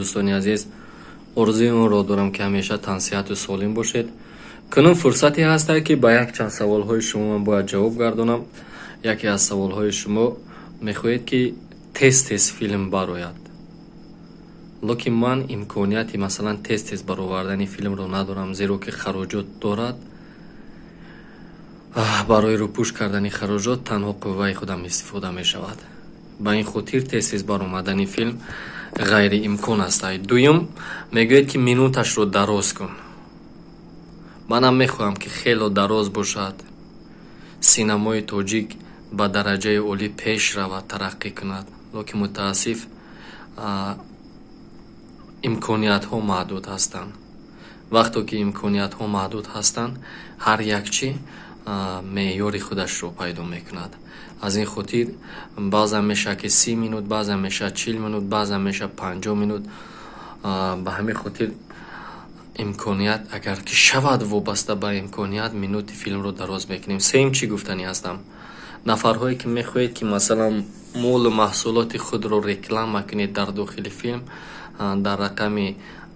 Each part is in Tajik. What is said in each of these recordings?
Дӯстони азиз, орзуи онро дорам, ки ҳамеша тансиҳату солим бошед. Кунун фурсате ҳаста, ки ба якчанд саволҳои шумо ман бояд ҷавоб гардонам. Яке аз саволҳои шумо мехоҳед, ки тез-тез филм барояд. Лекин ман имконияти масалан тез-тез баровардани филмро надорам, зеро ки хароҷот дорад. Барои рӯпӯш кардани хароҷот танҳо қувваи худам истифода мешавад. Ба ин хотир тез-тез баромадани филм ғайриимкон аст. Дуюм, мегӯяд, ки минуташро дароз кун. Манам мехоҳам, ки хело дароз бошад, синамои тоҷик ба дараҷаи олӣ пеш равад, тараққӣ кунад. Лекин мутаассиф, имкониятҳо маҳдуд ҳастанд. Вақто ки имкониятҳо маҳдуд ҳастанд, ҳар як чи меъёри худашро пайдо мекунад. Аз ин хотир баъзан мешавад, ки 30 минут, баъзан мешавад 40 минут, баъзан мешавад 50 минут. Ба ҳамин хотир имконият агар ки шавад, вобаста ба имконият минути филмро дароз мекунем. Сеюм, чӣ гуфтанӣ ҳастам? Нафарҳое ки мехоҳед, ки масалан молу маҳсулоти худро реклама кунед дар дохили филм, дар рақами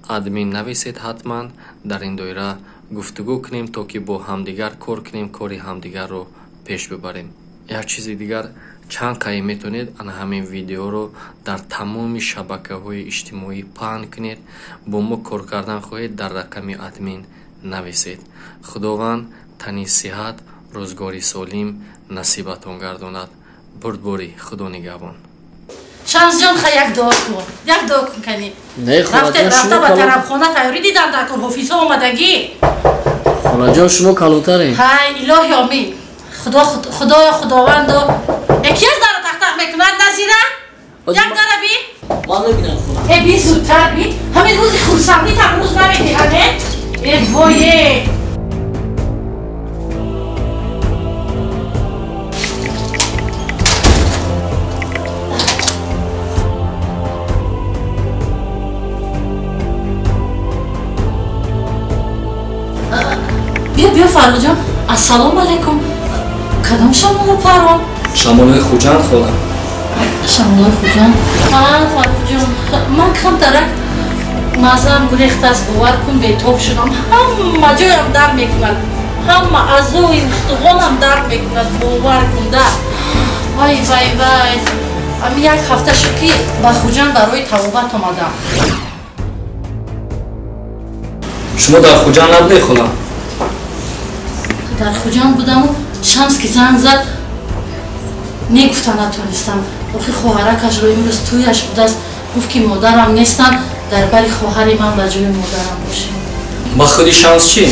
админ нависед, ҳатман дар ин доира гуфтугӯ кунем, то ки бо ҳамдигар кор кунем, кори ҳамдигарро пеш бибарем. Як чизи дигар, чанд қай метавонед ана ҳамин видеоро дар тамоми шабакаҳои иҷтимоӣ паҳн кунед. Бо мо кор кардан хоҳед, дар рақами админ нависед. Худованд тани сиҳат, рӯзгори солим насибатон гардонад. Бурдборӣ, Худо нигаҳбон. Шамсҷон, ха, як дуо кун, як дуо кун, кани. Не, рафта рафта ба тарабхона тайёрӣ дидам, дар кор ҳофизҳо омадагӣ. Холаҷон, шумо калонтарем. Ҳай, илоҳи омин. Худо, худоё, худовандо. Яки аз дара тақтақ мекунад, Назира, як дара би. Ман мебинам, хола. Э, би, зудтар би. Ҳамин рӯзи хурсандӣ там рӯз намедиҳад, э? Э, вое. Биё, биё, Фарруҷон, ассалому алайкум. Кадом шамолу парон? Шамолои Хуҷанд, хола. Шамолои Хуҷанд. Фарруҷон, ман камтарак маззаам гурехтааст, бовар кун, бетоб шудам. Ҳама ҷоям дард мекунад, ҳама аъзои устухонам дард мекунад, бовар кун, да. Вай, вай, вай, ами як ҳафта шуд, ки ба Хуҷанд барои табобат омадам. Шумо дар Хуҷанд набудед, хола? Дар Хуҷанд будаму Шамс ки занг зад, негуфта натонистам. Охи хоҳаракашро имрӯз тӯяш будааст, гуфт, ки модарам нестанд, дар бари хоҳари ман ба ҷои модарам бошем. Ба худи Шамс чӣ?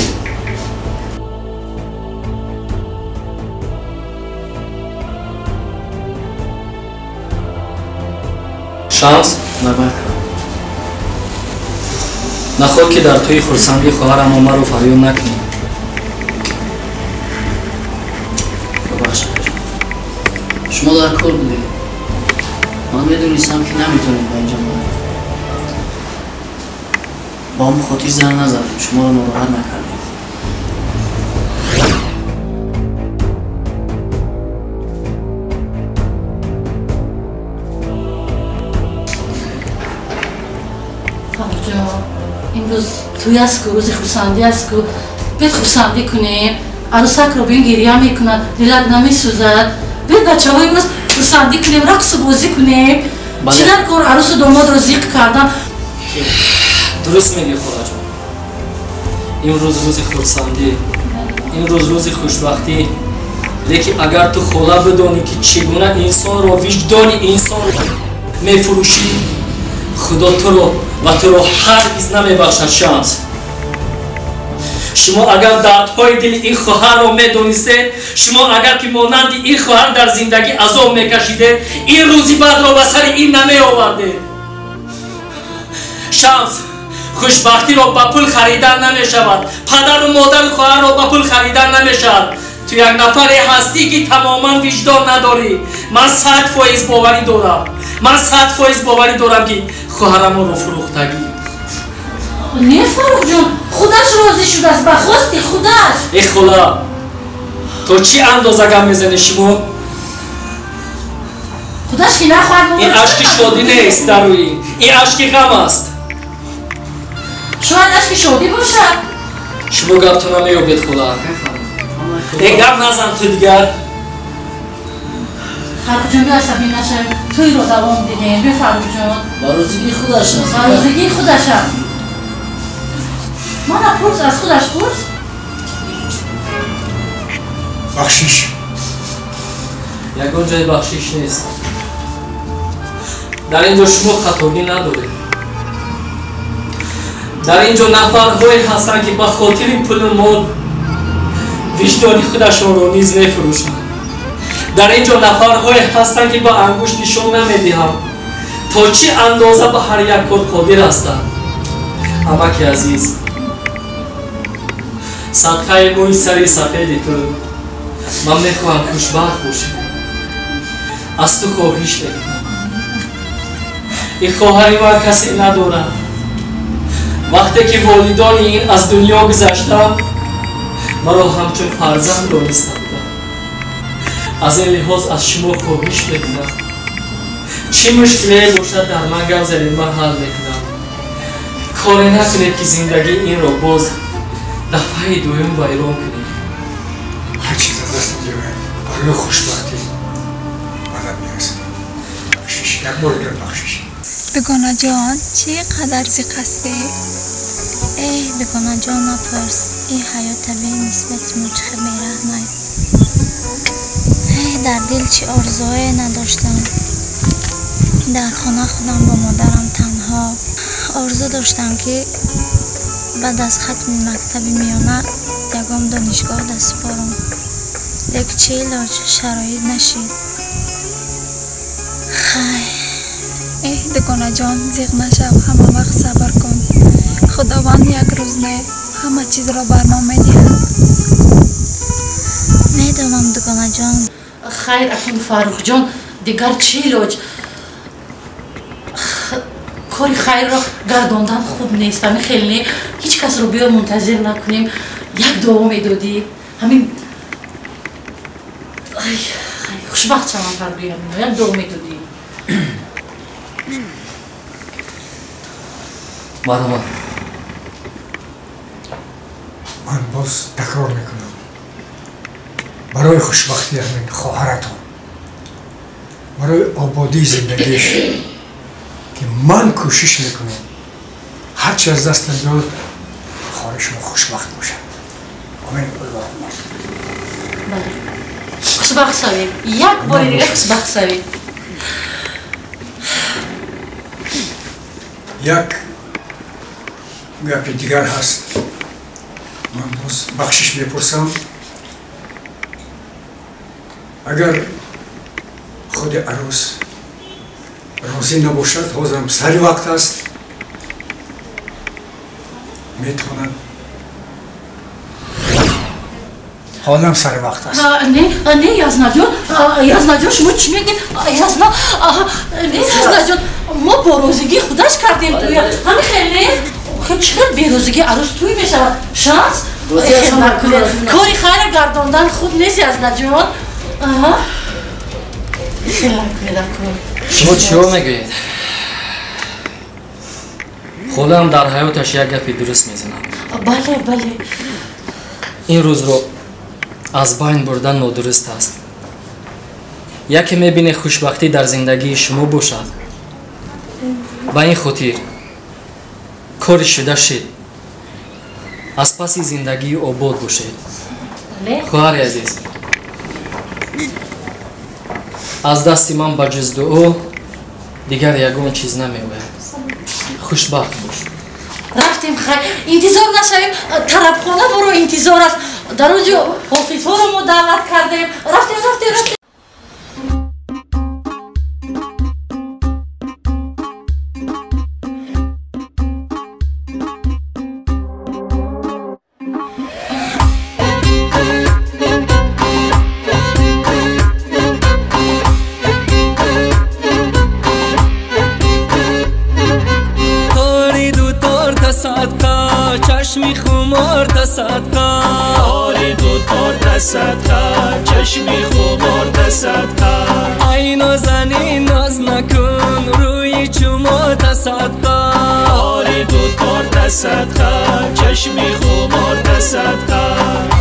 Шамс. Лабайк. Наход ки дар тӯи хурсандии хоҳарам маро фарёд накунӣ. Бубахшед, шумо дар кор будед, ман медонистам, ки наметавонед ба инҷо омад. Ба он хотир занг назадем, шуморо нороҳат накардем. Фарруҷон, имрӯз тӯй аст ку, рӯзи хурсандӣ аст ку, бед хурсандӣ кунем. Арӯсакро бин, гирья мекунад, дилат намесӯзад? Бед, бачаҳо, имрӯз хурсандӣ кунем, рақсу бозӣ кунем. Чӣ дар кор арӯсу домодро зиқ кардан? Дуруст мегӯӣ, холаҷон. Имрӯз рӯзи хурсандӣ, имрӯз рӯзи хушбахтӣ. Лекин агар ту, хола, бидонӣ, ки чӣ гуна инсонро, виҷдони инсонро мефурӯшӣ, Худо туро ва туро ҳаргиз намебахшад. Шамс, шумо агар дардҳои дили ин хоҳарро медонистед, шумо агар ки монанди ин хоҳар дар зиндагӣ азоб мекашидед, ин рӯзи бадро ба сари ин намеовардед. Шамс, хушбахтиро ба пул харидан намешавад, падару модару хоҳарро ба пул харидан намешавад. Ту як нафаре ҳастӣ, ки тамоман виҷдон надорӣ. Ман 100% боварӣ дорам, ман 100% боварӣ дорам, ки хоҳарамонро фурӯхтагӣ. Не, Фарруҳҷон, худаш розӣ шудааст, ба хости худаш. Э, хола, то чӣ андоза гап мезанед шумо? Худаш ки нахоҳад. Ин ашки шодӣ нест дар рӯи ин ашки ғам аст. Шояд ашки шодӣ бошад. Шумо гаптона меёбед хола. Э гап назан ту дигар. Фаррухҷон, биё асабӣ нашавем, тӯйро давом диҳем. Биё Фаррухҷон. Ба розигии худаш аст. Ба розигии худаш аст. Мана пурс, аз худаш пурс. Бахшиш. Ягон ҷои бахшиш нест. Дар ин ҷо шумо хатогӣ надоред. Дар ин ҷо нафарҳое ҳастанд, ки ба хотири пулу мол виҷдони худашонро низ мефурӯшанд. Дар ин ҷо нафарҳое ҳастанд, ки ба ангушт нишон намедиҳанд, то чӣ андоза ба ҳар як кор қодир ҳастанд. Амаки азиз, садқаи мӯи сари сафеди ту ман мехоҳам хушбахт бошем. Аз ту хоҳиш мекунам. Ин хоҳари ман касе надорад. Вақте ки волидони ин аз дунё гузаштанд, маро ҳамчун фарзанд дониста буданд. Аз ин лиҳоз аз шумо хоҳиш мекунам, чӣ мушкиле бошад дар ман гап занед, ман ҳал мекунам. Коре накунед, ки зиндагии инро боз дафъаи дуюм вайрон кунед. Ҳар чиз аз даст меояд барои хушбахтӣ мадад мерасад. Бахшиш, як бор дигар бахшиш. Дугонаҷон, чӣ қадар зиқ ҳастӣ? Эҳ, дугонаҷон, напурс. Ин ҳаёт табиӣ нисбати мо чӣ хел бераҳмай. Эҳ, дар дил чӣ орзуое надоштам. Дар хона худам бо модарам танҳо. Орзу доштам, ки баъд аз хатми мактаби миёна ягон донишгоҳ даст супорам. Лек чӣ илоҷ, шароит нашид. Хай. Эҳ, дугонаҷон, зиқ нашав, ҳама вақт сабр кун. Худованд як рӯз не, ҳама чизро бар мо медиҳад. Медонам, дугонаҷон. Хайр, акун Фаррухҷон, дигар чӣ илоҷ? Кори хайрро гардондан хуб нест. Ҳамин хел не, ҳеҷ касро биё мунтазир накунем. Як дуо медодӣ, ҳамин хушбахт шавам ҳаргӯям, як дуо медодӣ. Марҳамат. Ман боз такрор мекунам, барои хушбахтии ҳамин хоҳаратон, барои ободии зиндагиш, ки ман кӯшиш мекунам ҳарчи аз дастам биёд, хоҳари шумо хушбахт бошад. Омин. Хушбахт шавем, як бори дигар хушбахт шавем. Як гапи дигар ҳаст. Ман боз бахшиш мепурсам. Агар худи арӯс розӣ набошад, ҳозирам сари вақт аст, метавонад. Ҳолам сари вақт аст. Не, не, Язнаҷон, Язнаҷон, шумо чӣ мегӯед? Язна, не, Язнаҷон, мо бо розигии худаш кардем тӯя. Ҳамин хел не? Чӣ хел берозигии арӯс тӯй мешавад? Шанс? Кори хайра гардондан хуб нест, Язнаҷон. Хел накунед акун. Шумо чиҳо мегӯед? Холаам дар ҳаёташ як гапи дуруст мезанад. Бале, бале. Ин рӯзро аз байн бурдан нодуруст аст. Яке мебине хушбахтӣ дар зиндагии шумо бошад. Ба ин хотир кори шуда шид. Аз паси зиндагии обод бошед. Хоҳари азиз, аз дасти ман ба ҷуз дуо дигар ягон чиз намеояд. Хушбахт бош. Рафтем, хайр, интизор нашавем. Тарабхона моро интизор аст. Дар он ҷо ҳофизҳоро мо даъват кардем. Рафтем, рафтем, рафтем. چشمی خمار تصدقه، آری دوتار تصدقه، چشمی خمار تصدقه. ای نازنین ناز نکن روی چوما تصدقه، آری دوتار تصدقه. تصدقه چشمی خمار تصدقه.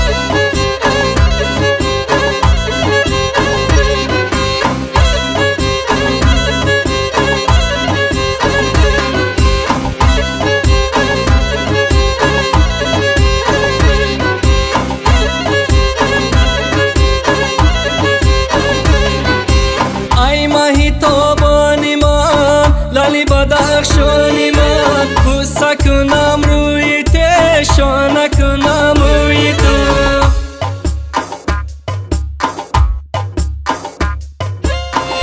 بدخشانی من بوسه کنم روی تشانه کنم روی تو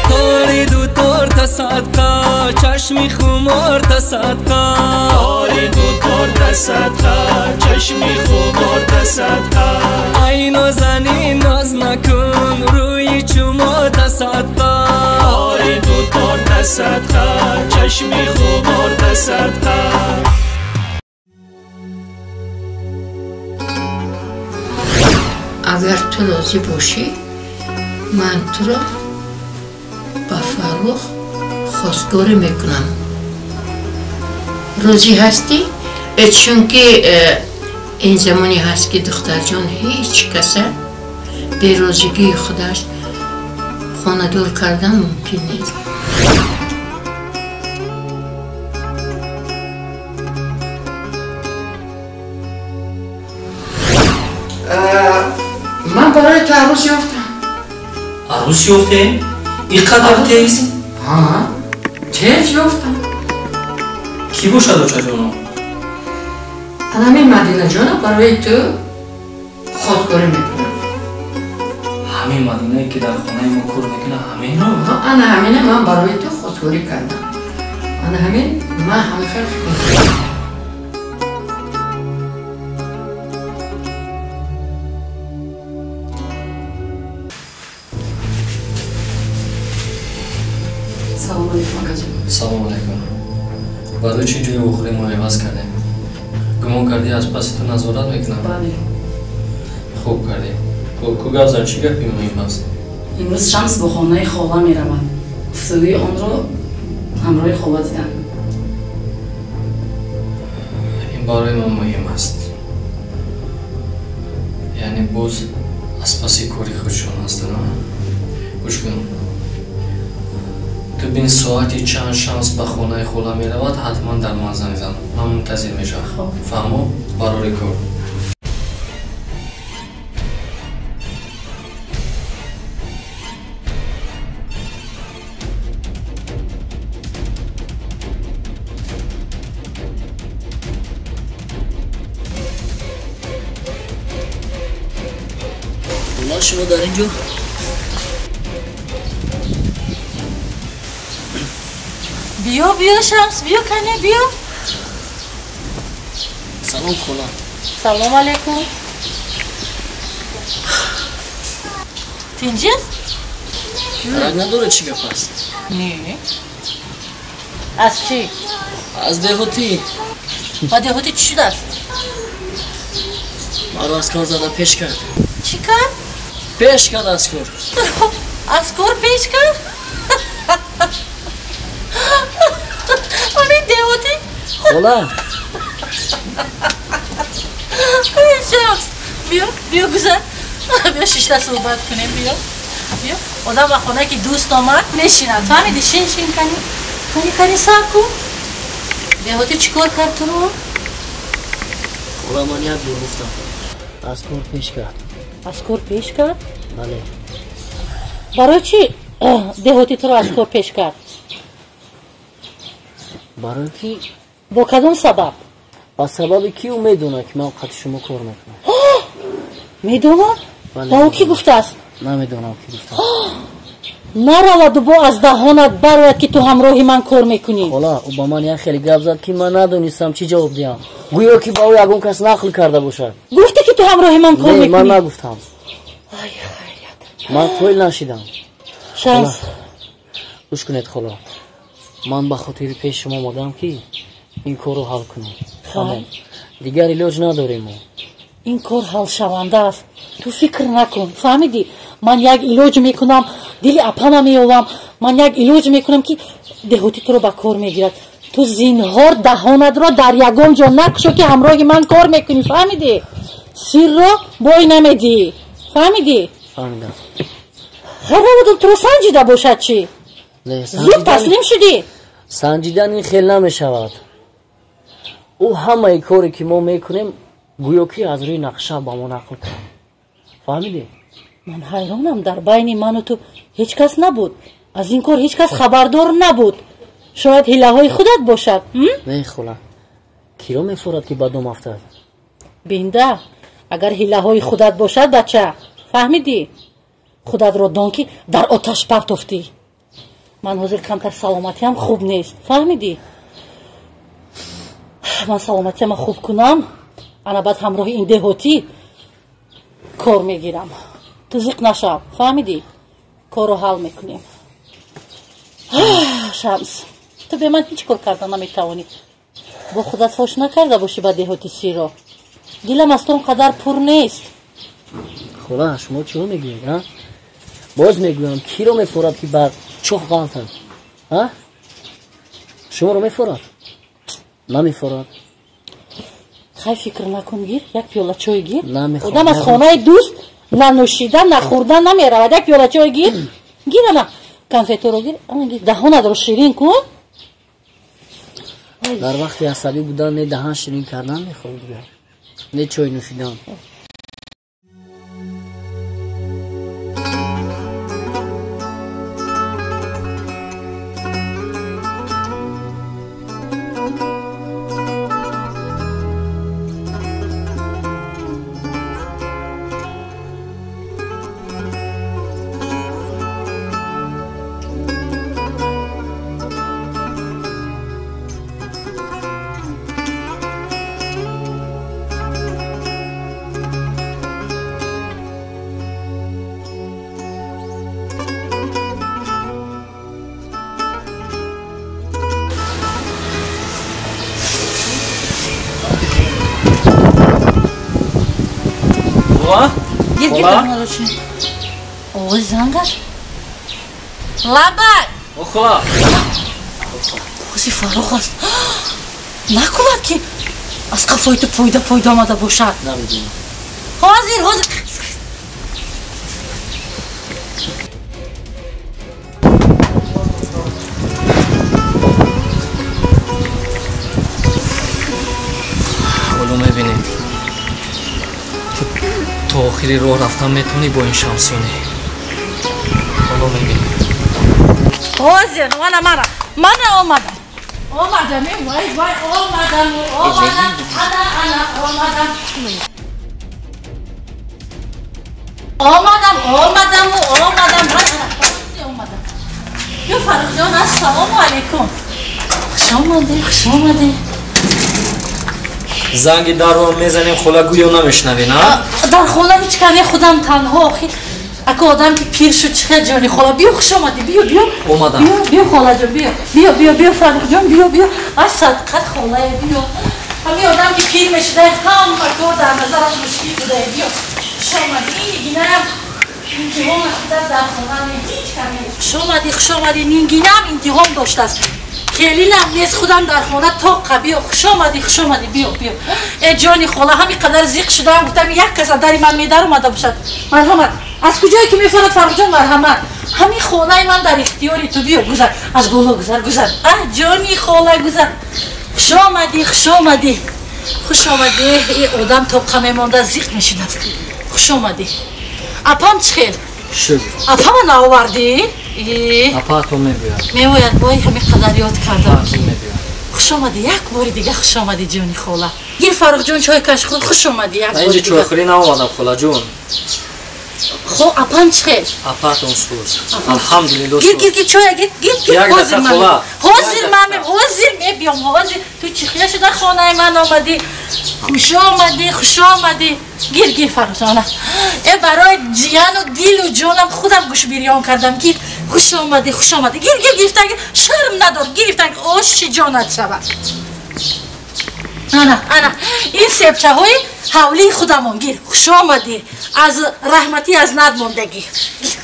تاری دو تار تصدقه چشمی خمار تصدقه تاری دو تار تصدقه چشمی خمار تصدقه ای نازنین ناز نکن روی چما تصدقه تاری دو تار تصدقه چشمی خمار تصدقه. اگر تو راضی باشی من تو را به فرخ خواستگاری میکنم. راضی هستی؟ چون که این زمانی هست که دختر جان هیچ کس به راضیگی خودش خانه دور کردن ممکن نیست. من برای تو عروس یافتم. عروس یافته؟ اینقدر تیز؟ ها تیز یافتم. کی باشد آچه جانم؟ همین مدینه جانم برای تو خواستگاری میکنم. همین مدینه که در خانه ما کار میکنه همین رو؟ انا همینه من برای تو خواستگاری کردم. انا همین من همه خیلی خواستگاری. سلام علیکم آقا جان. سلام علیکم. برای چی جوی بخوری ما عوض کردیم؟ گمان کردی از پس تو نظارت میکنم؟ بله. خوب کردی. کو گپ زن چی گپی مهم است؟ امروز شمس به خانه خاله میرود. گفتگوی آن را همراه خاله دیدم. این برای ما مهم است. یعنی باز از پس کاری خودشان هستند. گوش کن. تو بین ساعتی چند شمس به خانه خاله می رود حتما در من زنگ زن. من منتظر میشم. فهمو؟ برای کار. شما در اینجا بیا بیا شمس بیا کنه بیا. سلام خاله. سلام علیکم. تینجی است؟ فرق نداره چی گپ است. نه از چی؟ از دهوتی. با دهوتی چی شده است؟ ما از کار زده پیش کرد. چی کرد؟ پیش کرد از کار. از کار پیش کرد؟ همین دهوتی؟ خاله شمس بیا بیا گذر بیا شیشتا صحبت کنیم. بیا بیا آدم به خانه که دوست آمد میشیند. فهمیدی؟ شین شین کنی کنی کنی سر کن. دهوتی چیکار کرد تو رو؟ خاله من یک بار گفتم از کار پیش کرد. از کار پیش کرد؟ بله. برای چی دهوتی تو رو از کار پیش کرد؟ برای کی؟ با کدام سبب؟ با سبب کی او میدونه که من قد شما کار میکنم. میدونه؟ با او کی گفته است؟ نمیدونم کی گفته. نرود با از دهانت برآید که تو همراه من کار میکنی. خاله او با من یک خیلی گپ زد که من ندونستم چی جواب دهم. گویا که با او یگون کس نقل کرده باشد. گفته که تو همراه من کار میکنی؟ من نگفتم. ای خیریت. من قویل نشیدم. شمس گوش کنید خاله، من به خاطر پیش شما آمدم که این کارو حل کنم. تمام دیگر علاج نداریم ما. این کار حل شونده است، تو فکر نکن. فهمیدی؟ من یک علاج میکنم دل اپانا میوم. من یک علاج میکنم که دهوتی تو رو به کار میگیرد. Ту зинҳор даҳонатро дар ягон ҷо накушо ки ҳамроҳи ман кор мекунӣ, фаҳмидӣ? Сирро бой намедиҳӣ, фаҳмидӣ? Фаҳмидам. Хайр, намедонам туро санҷида бошад чӣ? Зуд таслим шудӣ? Санҷидан ин хел намешавад. Ӯ ҳамаи коре ки мо мекунем гӯё ки аз рӯи нақша ба мо нақл кард. Фаҳмидӣ? Ман ҳайронам, дар байни ману ту ҳеҷ кас набуд. Аз ин кор ҳеҷ кас хабардор набуд. Шояд ҳилаҳои худат бошад. Не хола, киро мефорад ки ба дом афтад? Бинда, агар ҳилаҳои худат бошад, бача, фаҳмидӣ? Худатро дон ки дар оташ партофтӣ. Ман ҳозир камтар саломатиам хуб нест, фаҳмидӣ? Ман саломатиама хуб кунам, ана баъд ҳамроҳи ин деҳотӣ кор мегирам. Ту зиқ нашав, фаҳмидӣ? Корро ҳал мекунем. Шамс, ту бе ман ҳеҷ кор карда наметавонӣ. Бо худат фош накарда бошӣ ба деҳоти сиро. Дилам аз ту он қадар пур нест. Хола, шумо чиро мегӯед, а? Боз мегӯям, киро мефорад ки ба чоҳ ғалтад? А? Шуморо мефорад? Намефорад. Хай, фикр накун, гир, як пиёла чой гир. Одам аз хонаи дӯст нанӯшида, нахӯрда намеравад. Як пиёла чой гир. Гир ана конфеторо гир, даҳонатро ширин кун. Дар вақти асабӣ будан не даҳан ширин кардан мехоҳӣ дигар, не чой нӯшидан. Овози зангаш? Лабай! Охола! Овози Фаррух аст. Накунад ки аз қафои ту пойда пойда омада бошад. Намедонам. Ҳозир, ҳозир. Ҳоло мебинем. То охири роҳ рафтан метавонӣ бо ин шамсёнӣ. Ҳоло мебинем. Ҳозир, мана мана. Мана омадам. Омадам, вай вай, омадам, омадам, ана ана омадам. Омадам, омадам, омадам, омадам. Ё Фаррухҷон, ассалому алайкум. Хуш омадӣ, хуш омадӣ. Занги дарро мезанем, хола гӯё намешнавӣ, на? Дар хона ҳеҷ каме, худам танҳо. Охир ака одам ки пир шуд, чӣ хел ҷони хола. Биё, хуш омадӣ, биё, биё. Омадам. Биё, биё холаҷон, биё. Биё, биё, биё Фаррухҷон, биё, биё. Аз садқат холае, биё. Ҳамин одам ки пир мешуда, ҳама кор дар назараш мушкил буда. Биё, хуш омадӣ. Нингинаам имтиҳон худат дар хона ҳеҷ каме. Хуш омадӣ, хуш омадӣ. Нингинаам имтиҳон доштааст. Келинам нест, худам дар хона тоқа. Биё, хуш омадӣ, хуш омадӣ, биё, биё. Э ҷони хола, ҳамин қадар зиқ шудам, гуфтам як кас аз дари ман медаромада бошад. Марҳамат. Аз куҷое ки мефорад Фаррухҷон, марҳамат. Ҳамин хонаи ман дар ихтиёри ту. Биё, гузар, аз боло гузар, гузар. А ҷони хола, гузар. Хуш омадӣ, хуш омадӣ, хуш омадӣ. Э одам тоқа мемонда, зиқ мешудааст. Хуш омадӣ. Апам чӣ хел? Шукр. Апама наовардӣ? Апаатон мебиёяд. Меояд, вой ҳамин қадар ёд кардам ки. Хуш омадӣ, як бори дига хуш омадӣ ҷони хола. Гир Фаррухҷон, чой каш, хуш омадӣ як бори дига. Инҷа чойхӯрӣ наомадам холаҷон. Хо, апам чӣ хел? Апаатон суз. Алҳамдулилло. Гир, гир, гир, чоя гир, гир, гир. Ҳозир ман. Ҳозир ман, ҳозир мебиём, ҳозир. Ту чӣ хел шуда хонаи ман омадӣ? Хуш омадӣ, хуш омадӣ. Гир, гир Фаррухҷон. Э барои ҷияну дилу ҷонам худам гӯшбирён кардам. Гир, хуш омадӣ, хуш омадӣ. Гир, гир, гирифтан, шарм надор, гирифтан, оши ҷонат шавад. Ана, ана, ин себчаҳои ҳавлии худамон. Гир, хуш омадӣ. Аз раҳматӣ аз над мондагӣ.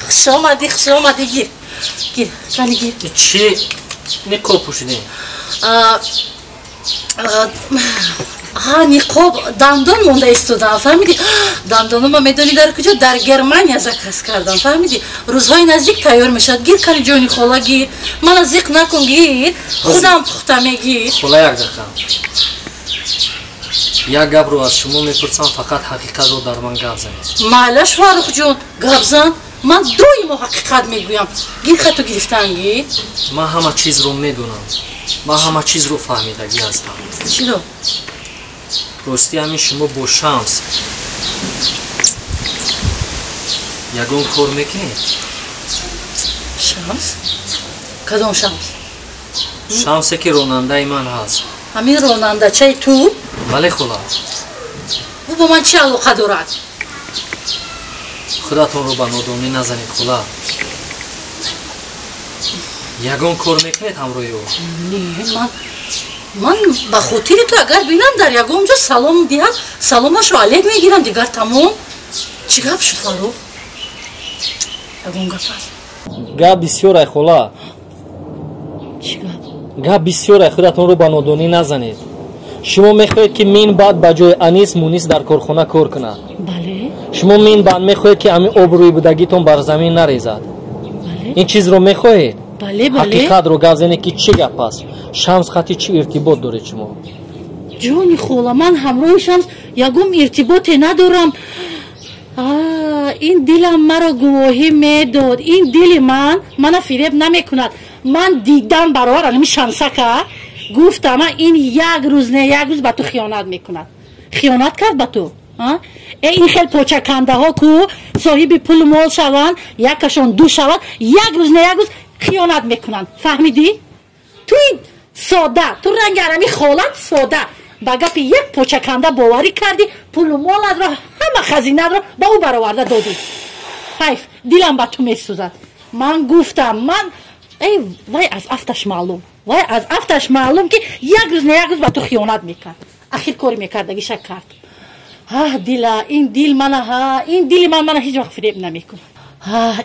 Хуш омадӣ, хуш омадӣ, гир. Гир, кани гир. Чӣ никоб пӯшидем? Ҳа, ниқоб, дандон монда истодам, фаҳмидӣ? Дандонома медонӣ дар куҷо? Дар Германия заказ кардам, фаҳмидӣ? Рӯзҳои наздик тайёр мешавад. Гир, кани, ҷони хола, гир, мана зиқ накун, гир, худам пухта мегир. Хола, як дақиқа, як гапро аз шумо мепурсам, фақат ҳақиқатро дар ман гап занед. Майлаш, Фаррухҷон, гап зан, ман доимо ҳақиқат мегӯям. Гир, хату гирифтан гир. Ман ҳама чизро медонам, ман ҳама чизро фаҳмидагӣ ҳастам. Чиро? Ростӣ, ҳамин шумо бо Шамс ягон кор мекунед? Шамс? Кадом Шамс? Шамсе ки ронандаи ман ҳаст. Ҳамин ронандачаи ту? Бале, хола. Ӯ бо ман чӣ алоқа дорад? Худатонро ба нодонӣ назанед, хола. Ягон кор мекунед ҳамроҳи ӯ? Не, ман ба хотири ту агар бинам дар ягон ҷо салом диҳад, саломашро алек мегирам, дигар тамом. Чӣ гап шуд, Фаррух? Ягон гап аст? Гап бисёр, ай хола. Чӣ гап? Гап бисёр, ай, худатонро ба нодонӣ назанед. Шумо мехоҳед, ки мин баъд ба ҷои Анис Мунис дар корхона кор кунад? Бале. Шумо мин баъд мехоҳед, ки ҳамин обрӯи будагитон бар замин нарезад? Ин чизро мехоҳед? Бале, бале. Ҳақиқатро гап занед, ки чӣ гап аст? Шамс хати чӣ иртибот доред шумо? Ҷони хола, ман ҳамроҳи Шамс ягон иртиботе надорам. Ин дилам маро гувоҳӣ медод, ин дили ман мана фиреб намекунад. Ман дидам баровар анами Шамсака, гуфтам, ин як рӯз не, як рӯз ба ту хиёнат мекунад. Хиёнат кард ба ту. Э, ин хел почакандаҳо ку соҳиби пулу мол шаванд, якашон ду шаванд, як рӯз не, як рӯз хиёнат мекунанд, фаҳмидӣ? Туи сода, ту ранги арами холат сода, ба гапи як почаканда боварӣ кардӣ, пулу молатро, ҳама хазинатро ба ӯ бароварда додӣ. Ҳайф, дилам ба ту месӯзад. Ман гуфтам, ман эй, вай аз афташ маълум, вай аз афташ маълум, ки як рӯз не, як рӯз ба ту хиёнат мекард. Ахир кори мекардагиша кард. Ҳа, дила, ин дил мана, ҳа, ин дили ман мана ҳеҷ вақт фиреб намекунад.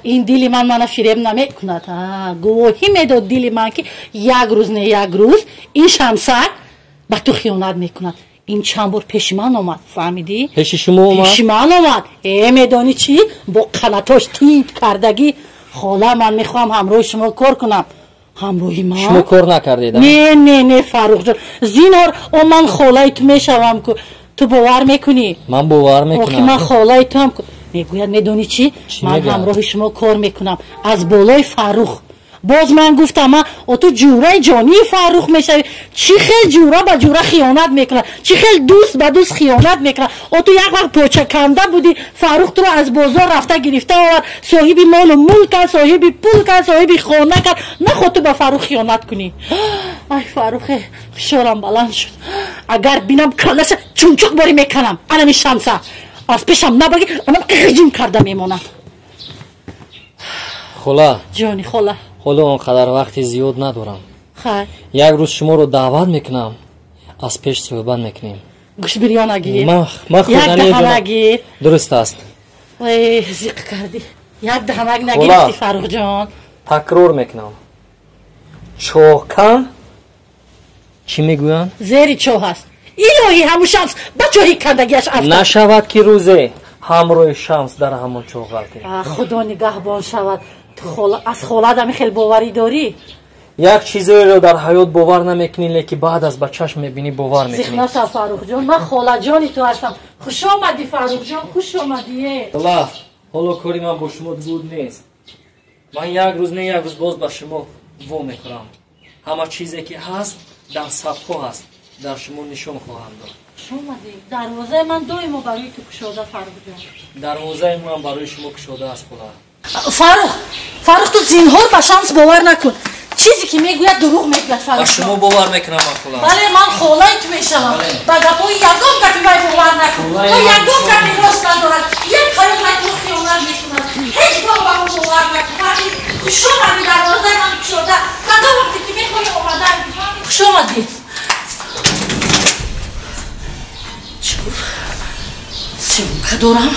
Ин дили ман мана фиреб намекунад. Гувоҳӣ медод дили ман, ки як рӯз не, як рӯз ин Шамсак ба ту хиёнат мекунад. Ин чанд бор пеши ман омад, фаҳмидӣ? Пеши шумо омад? Пеши ман омад. Э, медонӣ чӣ? Бо қанатош тит кардагӣ: «Хола, ман мехоҳам ҳамроҳи шумо кор кунам». Ҳамроҳи ман Шумо кор накардед? Не, не, не, Фаррухҷон, зинҳор, о, ман холаи ту мешавам ку, ту бовар мекунӣ? Ман бовар мекунам. Охи, ман холаи туам ку. Мегӯяд, медонӣ чӣ, ман ҳамроҳи шумо кор мекунам аз болои Фаррух. Боз ман гуфтам, о, ту ҷураи ҷонии Фаррух мешавӣ, чӣ хел ҷура ба ҷура хиёнат мекунад, чӣ хел дӯст ба дӯст хиёнат мекунад? О, ту як вақт почаканда будӣ, Фаррух туро аз бозор рафта гирифта овард, соҳиби молу мулк кард, соҳиби пул кард, соҳиби хона кард. Наход ту ба Фаррух хиёнат кунӣ? Ай, Фаррухе, фишорам баланд шуд. Агар бинам, каллаша чунчуқ борӣ меканам. Анами Шамса аз пешам набаги, анам ғиҷим карда мемонам. Хола. Ҷони хола. Ҳоло он қадар вақти зиёд надорам. Хай. Як рӯз шуморо даъват мекунам, аз пеш суҳбат мекунем. Гӯшбирён агир. Ман як даҳанак гир. Дуруст аст. Ой, зиқ кардӣ, як даҳанак нагирифтӣ, Фаррухҷон. Такрор мекунам, чоҳкан чӣ мегӯянд? Зери чоҳ аст. Илоҳӣ, ҳамун Шамс ба чоҳи кандагиаш афтад. Нашавад, ки рӯзе ҳамроҳи Шамс дар ҳамон чоҳ ғалтем. Худо нигаҳбон шавад. Аз холаат ами хел боварӣ дорӣ? Як чизоеро дар ҳаёт бовар намекунӣ, лекин баъд аз ба чашм мебинӣ, бовар мекунӣ. Зиқ нашав, Фаррухҷон, ман холаҷони ту ҳастам. Хуш омадӣ, Фаррухҷон, хуш омадӣ. Хола, ҳоло кори ман бо шумо буд нест. Ман як рӯз не, як рӯз боз ба шумо во мехӯрам. Ҳама чизе ки ҳаст, дар сабтҳо ҳаст, дар шумо нишон хоҳам дод. Хуш омадӣ, дарвозаи ман доимо барои ту кушода, Фаррухҷон. Дарвозаи ман барои шумо кушода аст, хола. Фаррух, Фаррух, ту зинҳор ба Шамс бовар накун. Чизе ки мегӯяд, дурӯғ мегӯяд, Фаррух. Ба шумо бовар мекунам ман, хола. Бале, ман холаи ту мешавам. Ба гапҳои ягон гапи вай бовар накун. То ягон гапи рост надорад, як ҳаёт вай туро хиёнат мекунад. Ҳеҷ гоҳ ба ӯ бовар накун, фаҳмид? Хуш омадӣ, дарвозаи ман кушода, кадом вақте ки мехоҳӣ, омадан. Хуш омадӣ. Чур съёмка дорам.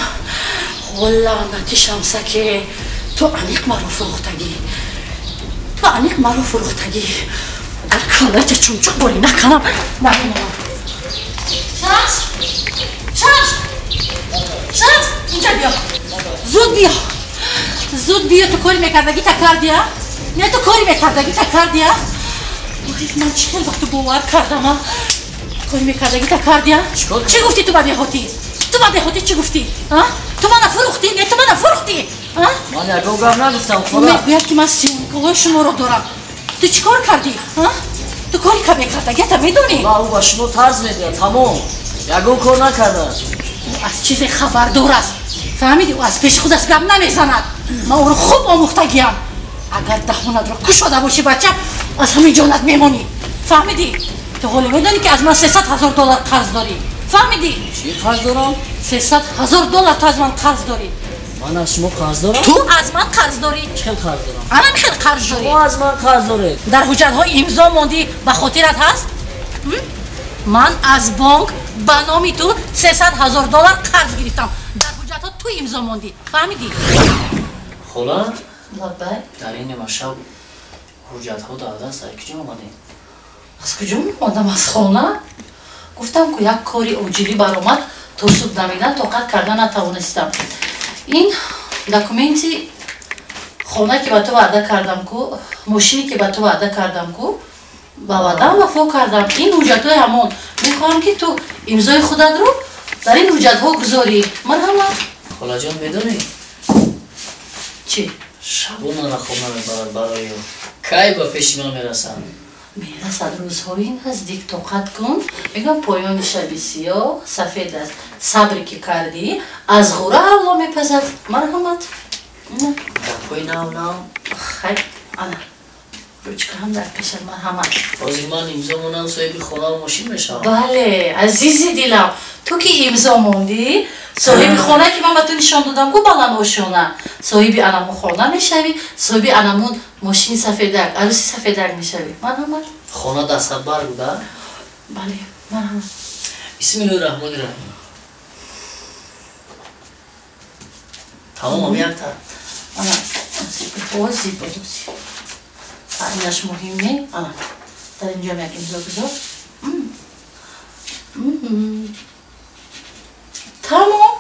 Лаънати Шамсаке, ту аниқ маро фурӯхтагӣ, ту аниқ маро фурӯхтагӣ. Дар Каллайта чумчуқ бори наканам. Намемонам. Шамс! Шамс! Шамс! Инҷа биё. Зуд биё. Зуд биё, ту кори мекардагита кардӣ, а? Не, ту кори мекардагита кардӣ, а? Ман чӣ хел вақту бовар кардам, а? Кори мекардагита кардӣ, а? Чӣ гуфтӣ ту ба деҳотӣ? Ту ба деҳотӣ чӣ гуфтӣ? А? Ту мана фурӯхтӣ? Не, ту мана фурӯхтӣ? А? Ман ягон гап нагуфтам, хола. Мегӯяд ки ман съёмкаҳои шуморо дорам. Ту чӣ кор кардӣ? А? Ту кори мекардагиата медонӣ? Ла, ӯ ба шумо тарз медиҳад, тамом. Ягон кор накардааст. Ӯ аз чизе хабардор аст. Фаҳмидӣ? Ӯ аз пеши худаш гап намезанад. Ман ӯро хуб омӯхтагиам. Агар даҳонатро кушода бошӣ, бача, аз ҳамин ҷонат мемонӣ. Фаҳмидӣ? Ту ҳоло медонӣ ки аз ман 300 000 доллар қарз дорӣ. Фаҳмидӣ? Чӣ қарз дорам? 300 000 доллар ту аз ман қарз дорӣ. Ман аз шумо қарз дорам? Ту аз ман қарз дорӣ. Чӣ хел қарз дорам? Анам хел қарз дорӣ. Шумо аз ман қарз доред. Дар ҳуҷҷатҳо имзо мондӣ, ба хотират ҳаст? Ман аз бонк ба номи ту 300 000 доллар қарз гирифтам. Дар ҳуҷҷатҳо ту имзо мондӣ. Фаҳмидӣ? Хола? Лаббай. Дар ин нимашаб ҳуҷҷатҳо дар даст аз куҷо омадед? Аз куҷо меомадам? Аз хона. Гуфтам ку, як кори оҷилӣ баромад, то субҳ дамидан тоқат карда натавонистам. Ин документи хона ки ба ту ваъда кардам ку, мошине ки ба ту ваъда кардам ку, ба ваъдаам вафо кардам. Ин ҳуҷҷатҳои ҳамон. Мехоҳам ки ту имзои худатро дар ин ҳуҷҷатҳо гузорӣ. Марҳамат. Холаҷон, медонед? Чӣ? Шабо мана хоб намебарад барои ӯ. Кай ба пеши ман мерасанд? Мерасад, рӯзҳои наздик, тоқат кун. Мегӯям, поёни шаби сиёҳ сафед аст. Сабре ки кардӣ, аз ғура ҳалво мепазад. Марҳамат. Гапҳои нав нав. Хайр, ана ручкаам дар пешат, марҳамат. Ҳозир ман имзо монам, соҳиби хонаву мошин мешавам? Бале, азизи дилам, ту ки имзо мондӣ, соҳиби хона ки ман ба ту нишон додам ку, баландошёна, соҳиби анамун хона мешавӣ, соҳиби анамун мошини сафедак, арӯси сафедак мешавӣ. Марҳамат. Хона дастхатбар буда? Бале, марҳамат. Бисмиллоҳи раҳмони раҳим. Тамом, якта. Ана зибо, инаш муҳим не. Ана дар инҷоам як имзо гузор. Тамом,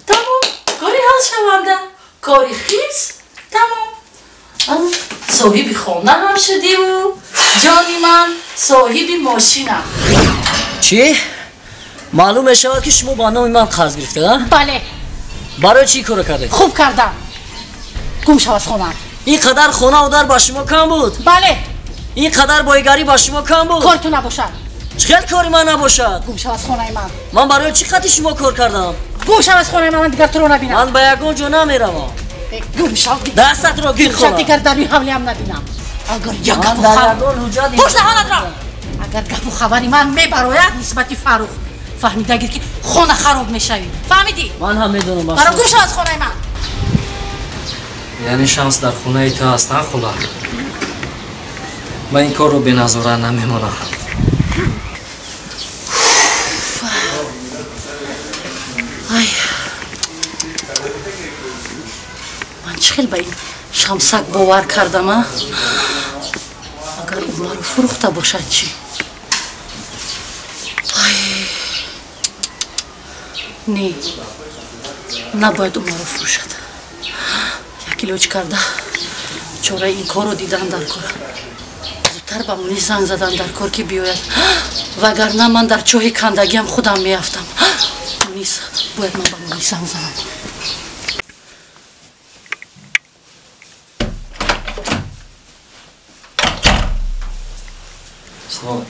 тамом, кори ҳалшаванда, кори хис, тамом. Соҳиби хона ҳам шудиву, ҷони ман, соҳиби мошинам. Чӣ? Маълум мешавад, ки шумо ба номи ман қарз гирифтед, а? Бале. Барои чӣ корро кардед? Хуб кардам. Гум шав аз хона. Ин қадар хонаву дар ба шумо кам буд? Бале. Ин қадар боигарӣ ба шумо кам буд? Кори ту набошад. Чӣ хел кори ман набошад? Гум шав аз хонаи ман. Ман барои чӣ қати шумо кор кардам? Гум шав аз хонаи ман, ман дигар туро набинам. Ман ба ягон ҷо намеравам. Гум шав. Дастатро гир, хола. Дигар дар рӯи ҳавлиам набинам. Агар як Ман дар ягон ҳуҷҷат Пӯш даҳонатро. Агар гапу хабари ман мебарояд нисбати Фаррух, фаҳмида гир, ки хона хароб мешавӣ. Фаҳмидӣ? Ман ҳам медонам. Баро, гум шав аз хонаи ман. Яъне Шамс дар хонаи ту аст, а, хола? Ман ин корро беназорат намемонам. Ай, ман чӣ хел ба ин Шамсак бовар кардам, а? Агар ӯ маро фурӯхта бошад чӣ? Ай, не, набояд ӯ маро фурӯшад. Як илоҷ карда чораи ин корро дидан дар кор. Зудтар ба Мунис занг задан дар кор, ки биёяд, вагарна ман дар чоҳи кандагиам худам меафтам. Мунис, бояд ман ба Мунис занг занам. Салом.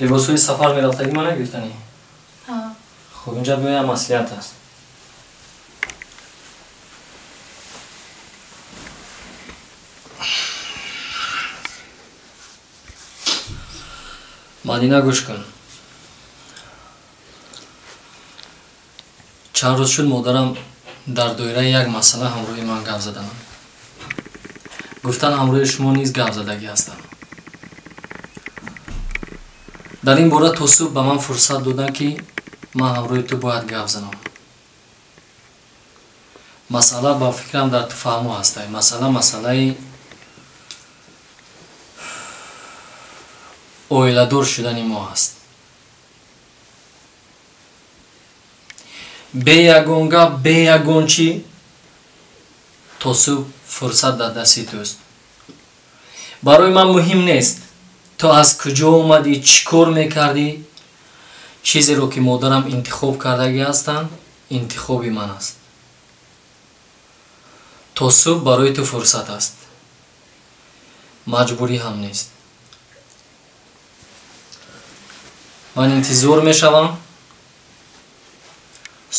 Либосҳои сафар мерафтагӣ ма нагирифтанӣ? Хуб, инҷа биёям, маслиҳат аст. Мадина, гӯш кун. Чанд рӯз шуд, модарам дар доираи як масъала ҳамроҳи ман гап заданд. Гуфтан, ҳамроҳи шумо низ гап задагӣ ҳастам дар ин бора. То субҳ ба ман фурсат доданд, ки ман ҳамроҳи ту бояд гап занам. Масъала, ба фикрам, дар ту фаҳмо ҳастай. Масъала масъалаи Оиладор шудани мо аст. Бе ягон гап, бе ягон чӣ то субҳ фурсат дар дасти туст. Барои ман муҳим нест ту аз куҷо омадӣ, чӣ кор мекардӣ. Чизеро ки модарам интихоб кардагӣ ҳастанд, интихоби ман аст. То субҳ барои ту фурсат аст, маҷбурӣ ҳам нест. Ман интизор мешавам,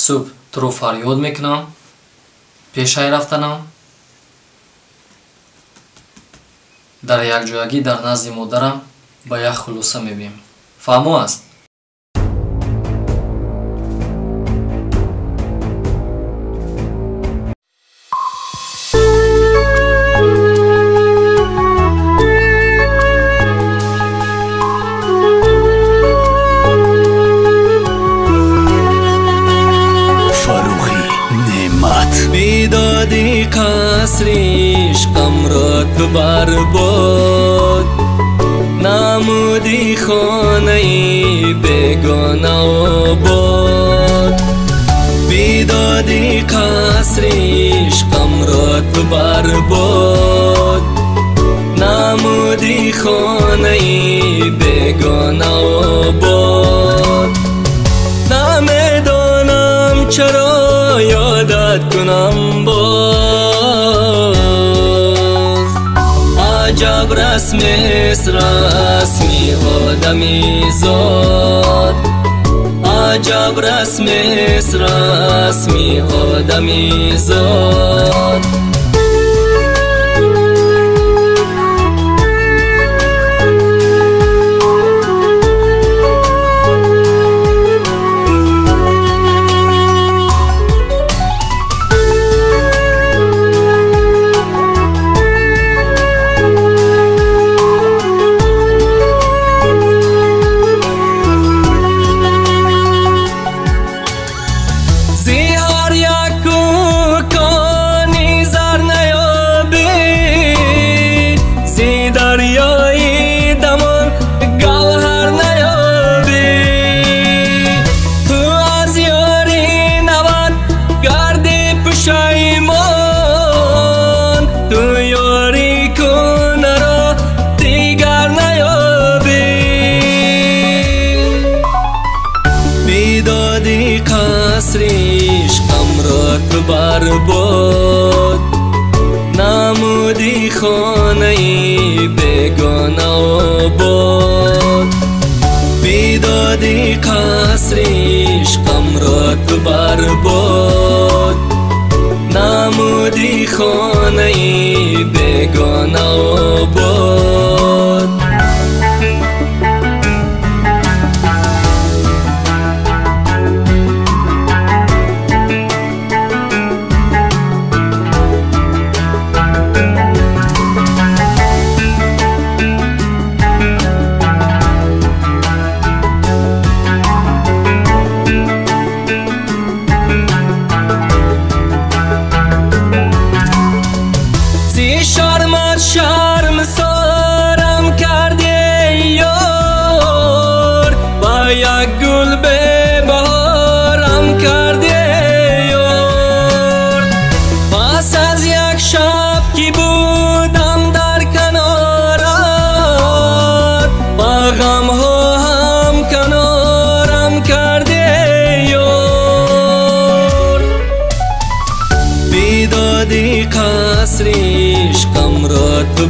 субҳ туро фарёд мекунам, пешай рафтанам, дар якҷоягӣ дар назди модарам ба як хулоса мебием. Фаҳмо аст? Бидоди қасри ишқамро ту барбод, намуди хонаи бегона обод. Бидоди қасри ишқамро ту барбод, намуди хонаи бегона обод. Намедонам чаро ёдат кунам боз, аҷаб расмест расми одамизод, аҷаб расмест расми одамизод. Барбод, намуди хонаи бегона обод. Бидоди қасри ишқамро ту барбод, намуди хонаи бегона обод.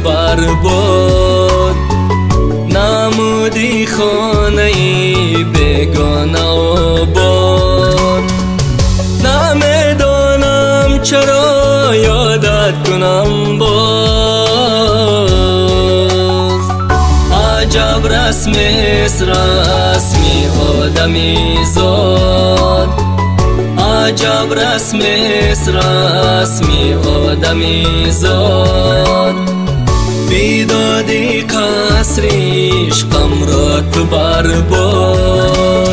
Барбод, намуди хонаи бегона обод. Намедонам чаро ёдат кунам боз, аҷаб расмест расми одамизод, аҷаб расмест расми одамизод. Бидоди қасри ишқамро ту барбод,